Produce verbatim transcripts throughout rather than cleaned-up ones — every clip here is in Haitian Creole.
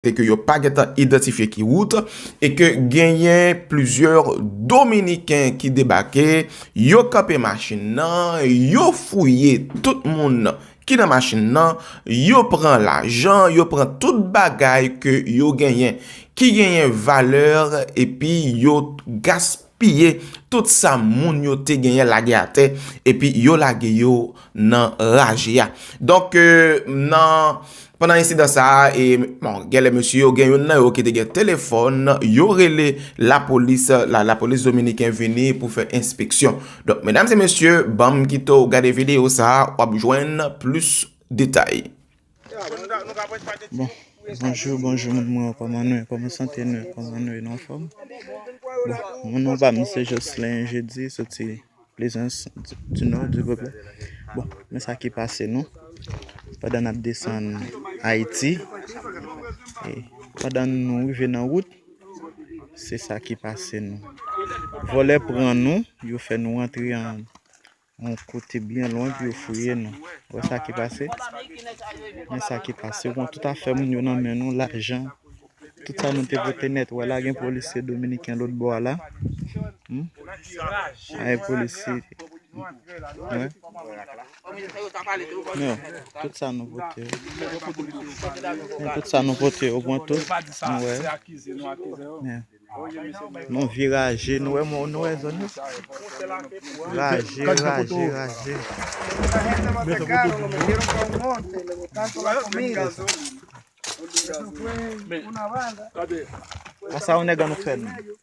kote ke yo pa gentan idantifye ki wout, e ke genyen plizyè Dominiken ki debake, yo kanpe machin nan, yo fouye tout moun ki nan machin nan, yo pran lajan, yo pran tout bagay ke yo genyen, ki genyen valè, epi yo gaspiye tout sa moun yo te genyen lage atè, epi yo lage yo nan raje a. Donk, euh, nan, pandan ensidan sa a, e, bon, genlè mesye yo, gen youn nan yo ki te gen telefòn, yo rele lapolis, la, lapolis dominiken vini pou fè enspeksyon. Donk, medam e mesye, ban m kite w gade videyo sa a, w ap jwenn plis detay. Bon, bonjou, bonjou, moun mwen, kòman nou ye? Kòman sante nou ye? Kòman nou ye? Nou anfòm? Bon, non pa m, se Jocelyn Jeudi, soti Plaisance du Nord, du Goblet. Bon, men sa ki pase nou. Pandan n ap desann Ayiti, e pandan nou rive nan wout, se sa ki pase nou. Vòlè pran nou, yo fè nou antre an yon kote byen lwen pou yo fouye nou. Wè sa ki pase? Men sa ki pase. Ou pran tout afè moun yo nan men nou, lajan, tout sa nou te pote nèt. Wè la gen polisye dominiken lòt bò a la. Hmm? Ay, polisye. Wè. Men, tout sa nou pote yo. Men, tout sa nou pote yo, ou pran tout. Nou wè. Men. Nou vye raje, nou wè, nou wè zòn yo. Raje, raje, raje. A sa yon nèg annou fè nou.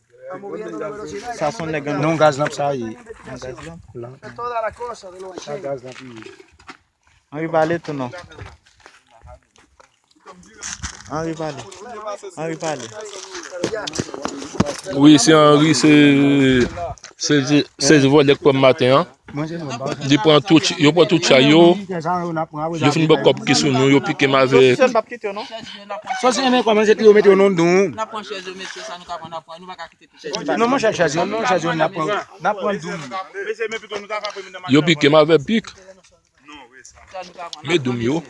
Sa son nèg annou. Non, gaz lanp sa ye. Nan gaz lanp. Sa gaz lanp ye. Anri pale tou non. Anri pale. Anri pale. Wi, se Anri, se, se, se vòlè k pran maten an. Li pran tout, yo pran tout chay yo. Yo fin pran kòb ki sou nou, yo pike m avèk. Sòsyè, men kòman se yo mete yo nan don. Non, monchè, chèz yo, non, chèz yo, n ap pran, n ap pran doum. Yo pike m avèk pik. Men doum yo.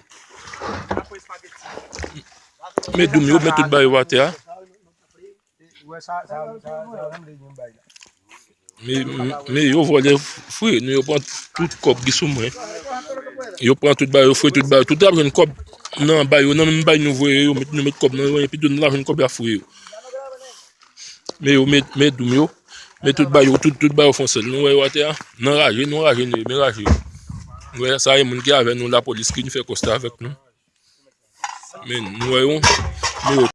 Men doum yo, men tout bagay yo atè a. Men, men, men yo vòlè fouye nou, yo pran tout kòb ki sou mwen. Yo pran tout bagay, yo fouye tout bagay. Tout ap jwenn kòb nan bay yo, nan menm bay nou voye yo, met, nou met kòb nan yo, epi tout la jwenn kòb y ap fouye yo. Men yo, men, men doum yo, men tout bagay yo, tout, tout bagay yo fè yon sèl. Nou wè yo atè a, nan raje, nou raje, nou ye, men raje yo. Nou wè, sa e moun ki avè nou, lapolis ki vin fè kòsta avèk nou. Men nou wè yo, men yo.